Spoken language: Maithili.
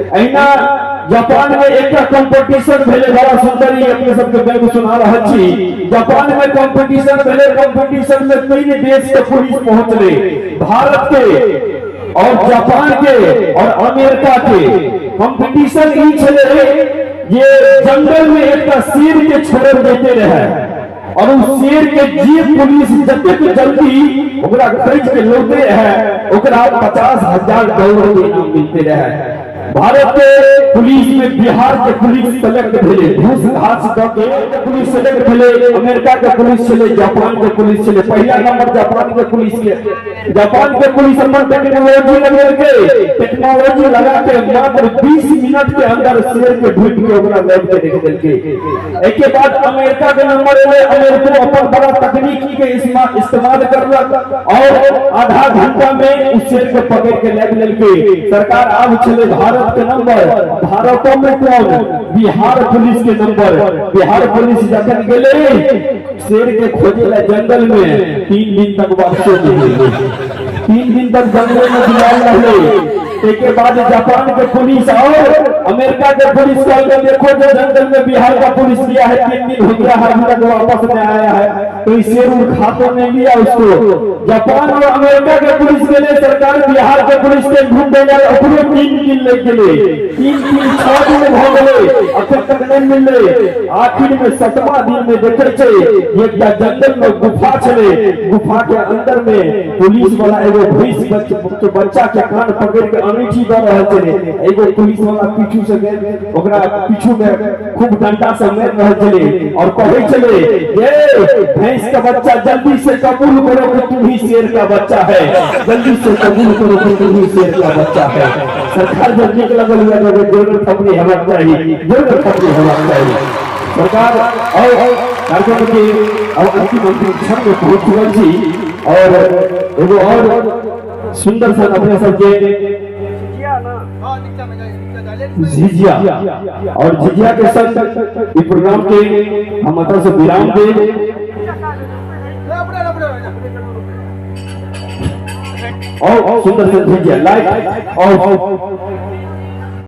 अहिना जापान में एकटा कंपटीशन भेलै, बड़ा सुंदर ई अपने सबके व्यंग सुना रहल छी। जापान में कंपटीशन भेलै, कंपटीशन में 3 देश के पुलिस पहुंचले, भारत के और जापान के और अमेरिका के। कंपटीशन ई छलै जे जंगल में एकटा शेर के छोड़ल जैते रहे और उस शेर के जे पुलिस जतेक जल्दी ओकरा खींच के लौटे रहे ओकरा $50,000 के इनाम मिलते रहे। भारत के पुलिस में बिहार के पुलिस सेलेक्ट भेले, घूस घास द के पुलिस सेलेक्ट भेले, अमेरिका के पुलिस छलै, जापान के पुलिस छलै। पहला नंबर जापान के पुलिस के। जापान के पुलिस अपन टेक्नोलॉजी लगेलकै, टेक्नोलॉजी लगा के मात्र 20 मिनट के अंदर शेर के ढूंढ के ओकरा लौट के देख देलकै। एके बाद अमेरिका के नंबर एलै, अमेरिको अपन बड़ा तकनीकी के इस्तेमाल करलक और आधा घंटा में उस शेर के पकड़ के लाबि लेलकै। सरकार आब छलै भारत के नंबर, भारतो में कौन? बिहार पुलिस के नंबर। बिहार पुलिस जखन गेलै शेर के खोजे ला जंगल में, 3 दिन तक वापसो नहीं गेलै, 3 दिन तक जंगल में बिलाल रहलै। एक बाद जापान के पुलिस और अमेरिका के पुलिस कहलकै देखो जो जंगल में बिहार का पुलिस गया है, 3 दिन हो गया है, अभी तक वापस नहीं आया है, तो इस शेर उर खा तो नहीं लिया उसको। जापान और अमेरिका के पुलिस गेलै, सरकार बिहार के पुलिस के ढूंढे ला ओकरो 3 दिन लग गेलै, 3 दिन 6 दिन भ गेलै, अखन तक नहीं मिललै। आखिर में 7वां दिन में देखै छै एकटा जंगल में गुफा छलै, गुफा के अंदर में पुलिस वाला एगो भैंस के बच्चा के कान पकड़ के अनैठी दऽ रहल छलै। एगो पुलिस वाला पीछू से गेल, ओकरा पीछू में खूब डंडा से मारि रहल छलै और कहै छलै ये भैंस का बच्चा जल्दी से कबूल करो कि तुम ही शेर का बच्चा है, जल्दी से कबूल करो कि तुम ही शेर का बच्चा है। सरकार जब नीक लगल हुआ जोरगर थपड़ी हेबाक चाही, जोरगर थपड़ी हेबाक चाही। सरकार और कार्यक्रम के अब अंतिम अंतिम क्षण में पहुंच चुकल छी और एगो और सुंदर सन अपने सबके झिझिया और झिझिया के संग इस प्रोग्राम के हम अतः से विराम दे। और सुंदर से झिझिया लाइक और